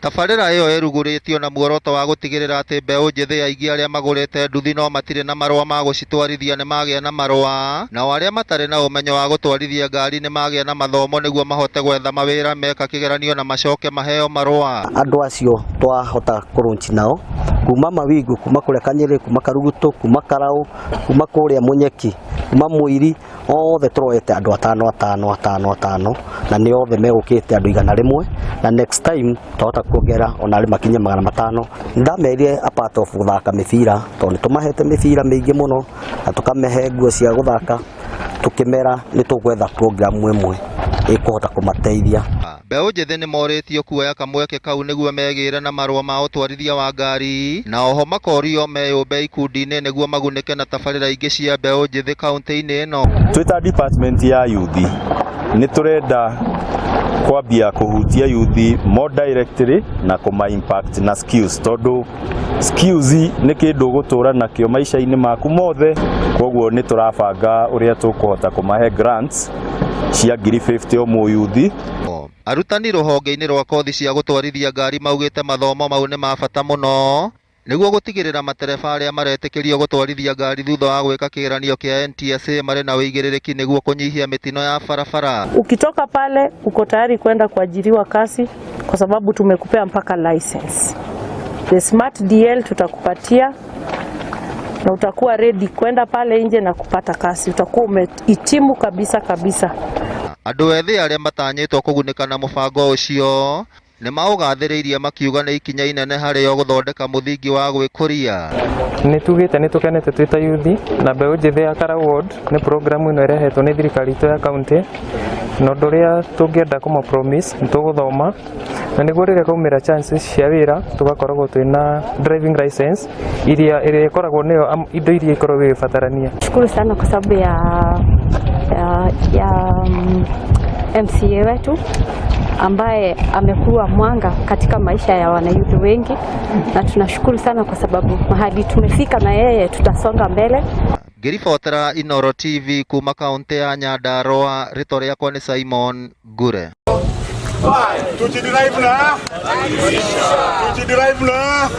Tabarĩra ĩyo ĩrugũrĩtio na muoroto wa gũtigĩrĩra atĩ mbeũ njĩthĩ aingĩ arĩa magũrĩte nduthi no matirĩ na marũa ma gũcitwarithia nĩmagĩa na marũa, nao arĩa matarĩ na ũmenyo wa gũtwarithia ngari nĩmagĩa na mathomo nĩguo mahote gwetha mawĩra meka kĩgeranio na macoke maheo marũa. Andũ acio twahota kũrũnci nao kuma Mawingu, kuma kũrĩa Kanyĩrĩ, kuma Karugutu, kuma Karaũ, kuma kũrĩa Mũnyeki, kuma Mũiri, othe tũroete andũ atano atano atano atano, na nĩ othe megũkĩte andũ 100, na next time twahota kuongerera ona arĩ makinye 500. Ndamerire apart of gũthaka mĩbira, tondũ nĩ tũmahete mĩbira mĩingĩ mũno na tũkamehe nguo cia gũthaka, tũkĩmera nĩ tũgwetha program ĩmwe ĩkũhota kũmateithia. Mbeũ njĩthĩ nĩmorĩtio kuoya kamweke kau nĩguo megĩre na marũa ma ũtwarithia wa ngari, na oho makorio meyũmbe ikundi-inĩ nĩguo magunĩke na tabarĩra ingĩ cia mbeũ njĩthĩ kaunti-inĩ ĩno. Twĩ ta department ya youth nĩ tũrenda kwambia kũhutia youth more directly na kũma impact na skills, tondũ skills nĩ kĩndũ ũgũtũra nakĩo maica-inĩ maku mothe. Koguo nĩ tũrabanga ũrĩa tũkũhota kũmahe grants cia 50,000 o mũyuthi. Arutani rũhonge-inĩ rwa kothi cia gũtwarithia ngari maugĩte mathomo mau nĩ ma bata mũno nĩguo gũtigĩrĩra matereba arĩa maretĩkĩrio gũtwarithia ngari thutha wa gwĩka kĩgeranio kĩa NTSA marĩ na ũigĩrĩrĩki nĩguo kũnyihia mĩtino ya barabara. Ukitoka pale uko tayari kwenda kuajiriwa kazi kwa sababu tumekupea mpaka license. The Smart DL tutakupatia na utakuwa ready kwenda pale nje na kupata kazi, utakuwa umehitimu kabisa kabisa. Andũ ethĩ arĩa matanyĩtwo kũgunĩka na mũbango ũcio nĩ maũgathĩrĩirie makiuga nĩ ikinya inene harĩ o gũthondeka mũthingi wa gwĩkũria. Nĩ tugĩte nĩ tũkenete twĩ ta yuthi na mbeũ njĩthĩ ya Karau Ward nĩ programu ĩno ĩrehetwo nĩ thirikari itũ ya kaunti, na ũndũ ũrĩa tũngĩenda kũma promise nĩ tũgũthoma na nĩguo rĩrĩa kwaumĩra chances cia wĩra tũgakoragwo twĩna driving license iria ĩrĩa ĩkoragwo nĩyo indo iria ikoragwo igĩbatarania. Shukuru sana kwa sababu ya MCA wetu ambaye amekuwa mwanga katika maisha ya wanayouth wengi, na tunashukuru sana kwa sababu mahali tumefika na yeye tutasonga mbele. Ngĩribotera Inooro TV kuma kaunti ya Nyandarua, rĩtwa rĩakwa nĩ Simon Ngure. Tujidrive na tujidrive na.